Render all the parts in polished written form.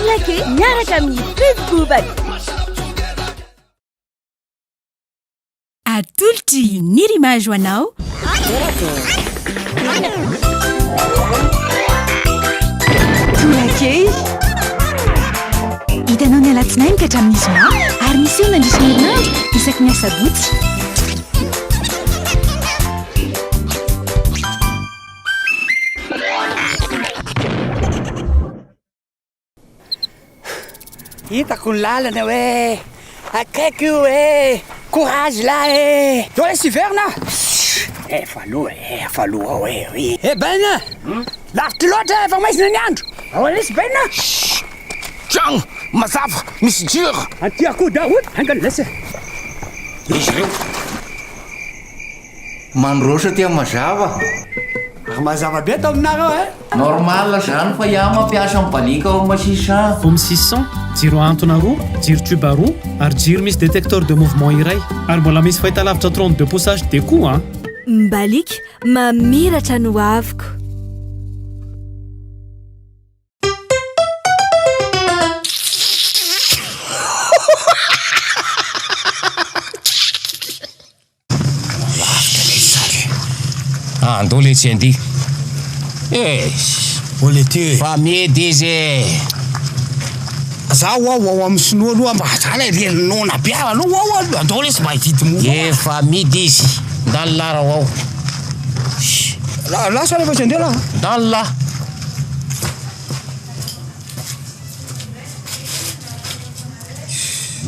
Plaqué miaraka amin'ny Fiv Bobaka. Atolotry Nirima ho anao. Torakely. Hitanao ny alatsinainy ka hatramin'ny zoma ary miseho nandritra ny herinandro isaky ny asabotsy. Hitako ny lalana hoe akaiky io e! Courage lah e! Zao lesy hiverina ah! Efa aloha e, efa aloha ao e, oui. Eh Ben! Lavitra loatra efa maizina ny andro! Ao lesy Ben! Tragno mazava misy jiro. Aty akoho daholo, haingana lesy e! Izy ireo. Mandroso aty am mazava. Ary mazava be ato aminareo eh! Normal zany fa iaho mampiasa mibaliaka ao am 600. Home 600, jiro ahantona roa, jiro tube roa ary jiro misy détecteur de mouvement iray. Ary mbola misy fahitalavitra 32 pouces HD koa an! Mbaliaka, mamiratra ny hoaviko. Lavitra ilay sary e. Andao letsy andeha. Eh. Ô lety. Fa midy izy e. Za ho ao ao amin'ny sinoa aloha mba za lay re noana be aho aloha ao aloha andao lesy mba hividy mofo. Efa midy izy. Ndany lah raha ho ao. La lasa rehefa tsy andeha lah. Ndany lah.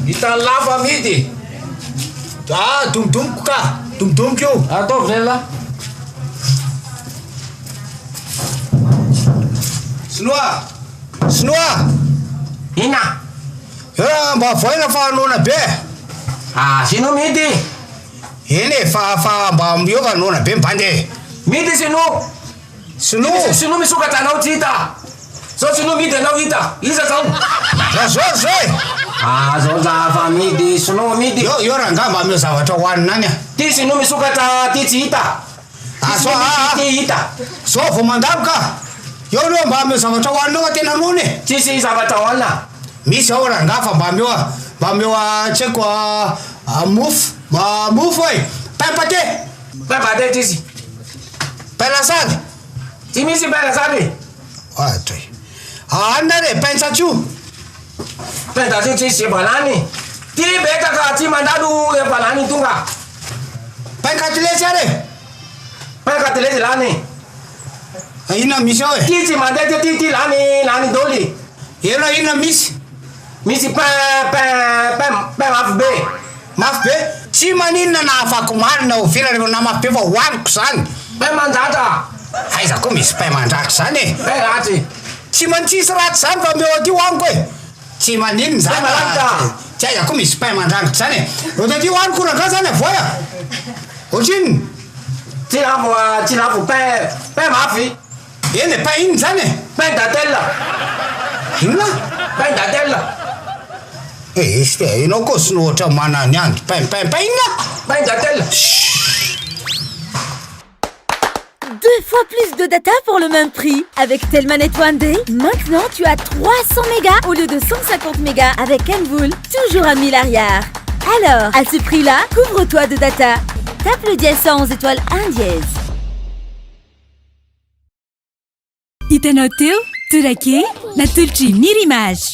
Hitan'ny lahy fa amidy e. Ah, domodomiko ka, domodomiko io. Ataovy zay lahy. Sinoa! Sinoa! Inona? Eh, mba avoaina fa noana be. Ah, sinoa midy. Eny e, fa fa mba miova noana be mbandy e. Midy sinoa. Sinoa! Sinoa misokatra anao tsy hita. Zao sinoa midy anao hita. Iza zao? Za Georges e! Ah zao za fa midy sinoa midy. Eo eo rangahy mba ameo zavatra hohanina any ah. Ty sinoa misokatra ty tsy hita. Ah zao ah ah. Ty hita. Zao vao mandalo ka. Eo aloha mba ameo zavatra hohanina ao fa tena noana e. Tsisy zavatra hohanina. Misy ao rangahy fa mba ameo ah. Mba ameo ah tsy haiko ah mofo. Mofo e. Pain pâté. Pain pâté tsisy. Pain lasary. Tsy misy pain lasary. Ohatray. Anona re, pain tsatsio. Pain tsatsio tsisy efa lany. Ty betsaka tsy mandalo efa lany tonga. Pain katilesy ary e. Pain katilesy lany. Inona misy ao e? Ty tsy mandeha ty ty lany lany doly. Ela inona misy? Misy pain pain pain pain mafy be. Mafy be? Tsy maninona na afakomaly na oviana rehefa na mafy be fa hohaniko zany. Pain mandratra. Aiza koa misy pain mandratra zany e? Pain ratsy. Tsy man tsisy ratsy zany fa omeo aty hohaniko e. Tsy maninona zany Pain maranitra. Tsy aiza koa misy pain mandrangitra zany e. Ohatry aty hohaniko rangahy zany avoay a. Ohatrinona? Tsy lafo tsy lafo pain pain mafy. Eny e, pain inona zany e? Pain datelle. Inona? Pain datelle. Eh, izy te, ianao koa sinoa ohatra manany andro. Pain, pain, pain inona? Pain datelle. Deux fois plus de data pour le même prix. Avec Telmanet One Day, maintenant tu as 300 mégas au lieu de 150 mégas avec Mvola, toujours à 1000 arrière. Alors, à ce prix-là, couvre-toi de data. Tape le dièse 111 étoile 1 dièse. Hitanao teo, Torakely, natolotry Nirimage.